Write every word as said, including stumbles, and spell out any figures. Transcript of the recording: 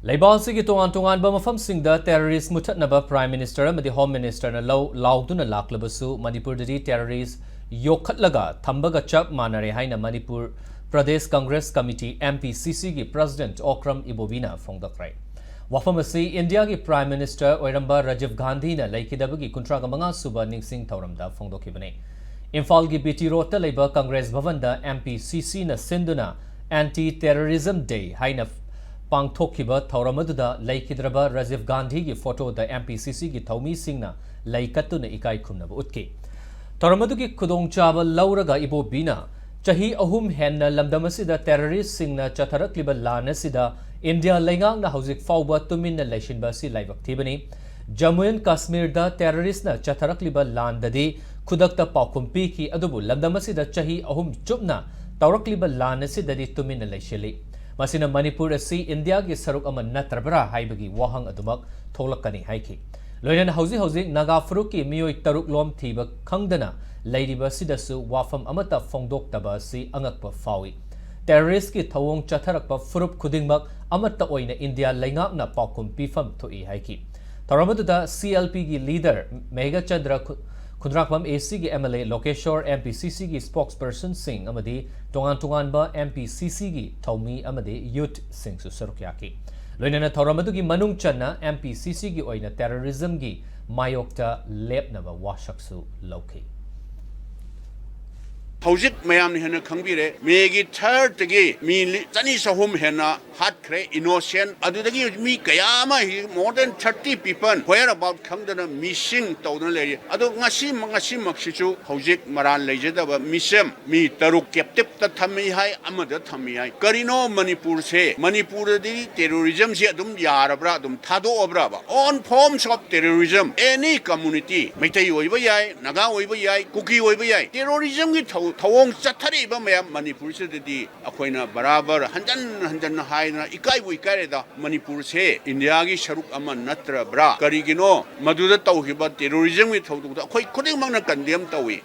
ꯂꯩꯕꯥꯛ ꯑꯁꯤꯒꯤ ꯇꯣꯉꯥꯟ ꯇꯣꯉꯥꯟꯕ ꯃꯐꯝꯁꯤꯡꯗ terrorist ꯃꯨꯊꯠꯅꯕ Prime Minister ꯑꯃꯗꯤ Home Minister ꯅ ꯂꯧ ꯂꯥꯎꯗꯨꯅ ꯂꯥꯛꯂꯕꯁꯨ, ꯃꯅꯤꯄꯨꯔꯗꯗꯤ terrorist ꯌꯣꯛꯈꯠꯂꯒ ꯊꯝꯕꯒ ꯆꯞ ꯃꯥꯟꯅꯔꯦ ꯍꯥꯏꯅ Manipur Pradesh Congress Committee, M P C C ꯒꯤ President ꯑꯣꯀ꯭ꯔꯝ ꯏꯕꯣꯕꯤꯅ ꯐꯣꯡꯗꯣꯛꯈ꯭ꯔꯦ꯫ ꯋꯥꯐꯝ ꯑꯁꯤ ꯏꯟꯗꯤꯌꯥꯒꯤ Prime Minister ꯑꯣꯏꯔꯝꯕ ꯔꯥꯖꯤꯕ ꯒꯥꯟꯙꯤꯅ ꯂꯩꯈꯤꯗꯕꯒꯤ ꯀꯨꯟꯊ꯭ꯔꯥꯒ ꯃꯉꯥ ꯁꯨꯕ ꯅꯤꯡꯁꯤꯡ ꯊꯧꯔꯝꯗ ꯐꯣꯡꯗꯣꯛꯈꯤꯕꯅꯤ꯫ ꯏꯝꯐꯥꯜꯒꯤ B T Road ꯇ ꯂꯩꯕ Congress ꯚꯕꯟꯗ M P C C ꯅ ꯁꯤꯟꯗꯨꯅ Anti Terrorism Day ꯍꯥꯏꯅ ꯄꯥꯡꯊꯣꯛꯈꯤꯕ ꯊꯧꯔꯝ ꯑꯗꯨꯗ ꯂꯩꯈꯤꯗ꯭ꯔꯕ ꯔꯥꯖꯤꯕ ꯒꯥꯟꯙꯤꯒꯤ photo ꯗ M P C C ꯒꯤ ꯊꯧꯃꯤꯁꯤꯡꯅ ꯂꯩ ꯀꯠꯇꯨꯅ ꯏꯀꯥꯏ ꯈꯨꯝꯅꯕ ꯎꯠꯈꯤ꯫ ꯊꯧꯔꯝ ꯑꯗꯨꯒꯤ ꯈꯨꯗꯣꯡꯆꯥꯕ ꯂꯧꯔꯒ ꯏꯕꯣꯕꯤꯅ ꯆꯍꯤ ꯑꯍꯨꯝ ꯍꯦꯟꯅ ꯂꯝꯗꯝ ꯑꯁꯤꯗ terrorist ꯁꯤꯡꯅ ꯆꯠꯊꯔꯛꯂꯤꯕ ꯂꯥꯟ ꯑꯁꯤꯗ ꯏꯟꯗꯤꯌꯥ ꯂꯩꯉꯥꯛꯅ ꯍꯧꯖꯤꯛ ꯐꯥꯎꯕ ꯇꯨꯃꯤꯟꯅ ꯂꯩꯁꯤꯟꯕ ꯑꯁꯤ ꯂꯥꯏꯕꯛ ꯊꯤꯕꯅꯤ꯫ ꯖꯝꯃꯨ ꯑꯦꯟ ꯀꯥꯁꯃꯤꯔꯗ terrorist ꯅ ꯆꯠꯊꯔꯛꯂꯤꯕ ꯂꯥꯟꯗꯗꯤ ꯈꯨꯗꯛꯇ ꯄꯥꯎꯈꯨꯝ ꯄꯤꯈꯤ, ꯑꯗꯨꯕꯨ ꯂꯝꯗꯝ ꯑꯁꯤꯗ ꯆꯍꯤ ꯑꯍꯨꯝ ꯆꯨꯞꯅ ꯇꯧꯔꯛꯂꯤꯕ ꯂꯥꯟ ꯑꯁꯤꯗꯗꯤ ꯇꯨꯃꯤꯟꯅ ꯂꯩꯁꯤꯜꯂꯤ꯫ ꯃꯁꯤꯅ ꯃꯅꯤꯄꯨꯔ ꯑꯁꯤ ꯏꯟꯗꯤꯌꯥꯒꯤ ꯁꯔꯨꯛ ꯑꯃ ꯅꯠꯇ꯭ꯔꯕ꯭ꯔꯥ ꯍꯥꯏꯕꯒꯤ ꯋꯥꯍꯪ ꯑꯗꯨꯃꯛ ꯊꯣꯛꯂꯛꯀꯅꯤ ꯍꯥꯏꯈꯤ꯫ ꯂꯣꯏꯅꯅ ꯍꯧꯖꯤꯛ ꯍꯧꯖꯤꯛ ꯅꯥꯒꯥ ꯐꯨꯔꯨꯞꯀꯤ ꯃꯤꯑꯣꯏ ꯇꯔꯨꯛ ꯂꯣꯝ ꯊꯤꯕ ꯈꯪꯗꯅ ꯂꯩꯔꯤꯕ ꯑꯁꯤꯗꯁꯨ ꯋꯥꯐꯝ ꯑꯃꯠꯇ ꯐꯣꯡꯗꯣꯛꯇꯕ ꯑꯁꯤ ꯑꯉꯛꯄ ꯐꯥꯎꯏ꯫ Terrorist ꯀꯤ ꯊꯧꯑꯣꯡ ꯆꯠꯊꯔꯛꯄ ꯐꯨꯔꯨꯞ ꯈꯨꯗꯤꯡꯃꯛ ꯑꯃꯠꯇ ꯑꯣꯏꯅ ꯏꯟꯗꯤꯌꯥ ꯂꯩꯉꯥꯛꯅ ꯄꯥꯎꯈꯨꯝ ꯄꯤꯐꯝ ꯊꯣꯛꯏ ꯍꯥꯏꯈꯤ꯫ ꯊꯧꯔꯝ ꯑꯗꯨꯗ C L P ꯒꯤ leader ꯃꯦꯘꯆꯟꯗ꯭ꯔ ꯈꯨ-, ꯈꯨꯟꯗ꯭ꯔꯥꯛꯄꯝ A C ꯒꯤ M L A ꯂꯣꯀꯦꯁꯣꯔ, M P C C ꯒꯤ spokesperson ꯁꯤꯡ ꯑꯃꯗꯤ ꯇꯣꯉꯥꯟ ꯇꯣꯉꯥꯟꯕ M P C C ꯒꯤ ꯊꯧꯃꯤ ꯑꯃꯗꯤ youth ꯁꯤꯡꯁꯨ ꯁꯔꯨꯛ ꯌꯥꯈꯤ꯫ ꯂꯣꯏꯅꯅ ꯊꯧꯔꯝ ꯑꯗꯨꯒꯤ ꯃꯅꯨꯡ ꯆꯟꯅ M P C C ꯒꯤ ꯑꯣꯏꯅ terrorism ꯒꯤ ꯃꯥꯌꯣꯛꯇ ꯂꯦꯞꯅꯕ ꯋꯥꯁꯛꯁꯨ ꯂꯧꯈꯤ꯫ ꯍꯧꯖꯤꯛ ꯃꯌꯥꯝꯅ ꯍꯦꯟꯅ ꯈꯪꯕꯤꯔꯦ, May ꯒꯤ third ꯇꯒꯤ ꯃꯤ ꯂꯤ-, ꯆꯅꯤ ꯆꯍꯨꯝ ꯍꯦꯟꯅ ꯍꯥꯠꯈ꯭ꯔꯦ, innocent꯫ ꯑꯗꯨꯗꯒꯤ ꯍꯧꯖꯤꯛ ꯃꯤ ꯀꯌꯥ ꯑꯃ, more than thirty people where about ꯈꯪꯗꯅ missing ꯇꯧꯗꯅ ꯂꯩꯔꯤ꯫ ꯑꯗꯣ ꯉꯁꯤ, ꯉꯁꯤꯃꯛꯁꯤꯁꯨ ꯍꯧꯖꯤꯛ ꯃꯔꯥꯜ ꯂꯩꯖꯗꯕ ꯃꯤꯁꯦꯝ ꯃꯤ ꯇꯔꯨꯛ captive ꯇ ꯊꯝꯃꯤ ꯍꯥꯏ, ꯑꯃꯗ ꯊꯝꯃꯤ ꯍꯥꯏ꯫ ꯀꯔꯤꯅꯣ ꯃꯅꯤꯄꯨꯔꯁꯦ? ꯃꯅꯤꯄꯨꯔꯗꯗꯤ terrorism ꯁꯦ ꯑꯗꯨꯝ ꯌꯥꯔꯕ꯭ꯔꯥ, ꯑꯗꯨꯝ ꯊꯥꯗꯣꯛꯑꯕ꯭ꯔꯥꯕ? All forms of terrorism, any community, Meitei ꯑꯣꯏꯕ ꯌꯥꯏ, ꯅꯥꯒꯥ ꯑꯣꯏꯕ ꯌꯥꯏ, ꯀꯨꯀꯤ ꯑꯣꯏꯕ ꯌꯥꯏ, terrorism ꯒꯤ ꯊꯧ-, ꯊꯧꯑꯣꯡ ꯆꯠꯊꯔꯛꯏꯕ ꯃꯌꯥꯝ ꯃꯅꯤꯄꯨꯔꯁꯤꯗꯗꯤ ꯑꯩꯈꯣꯏꯅ ꯕꯔꯥꯕꯔ ꯍꯟꯖꯟ ꯍꯟꯖꯟꯅ ꯍꯥꯏꯗꯅ ꯏꯀꯥꯏꯕꯨ ꯏꯀꯥꯏꯔꯦꯗ꯫ ꯃꯅꯤꯄꯨꯔꯁꯦ ꯏꯟꯗꯤꯌꯥꯒꯤ ꯁꯔꯨꯛ ꯑꯃ ꯅꯠꯇ꯭ꯔꯕ꯭ꯔꯥ? ꯀꯔꯤꯒꯤꯅꯣ ꯃꯗꯨꯗ ꯇꯧꯈꯤꯕ terrorism ꯒꯤ ꯊꯧꯗꯣꯛꯇ ꯑꯩꯈꯣꯏ ꯈꯨꯗꯤꯡꯃꯛꯅ condemn ꯇꯧꯏ꯫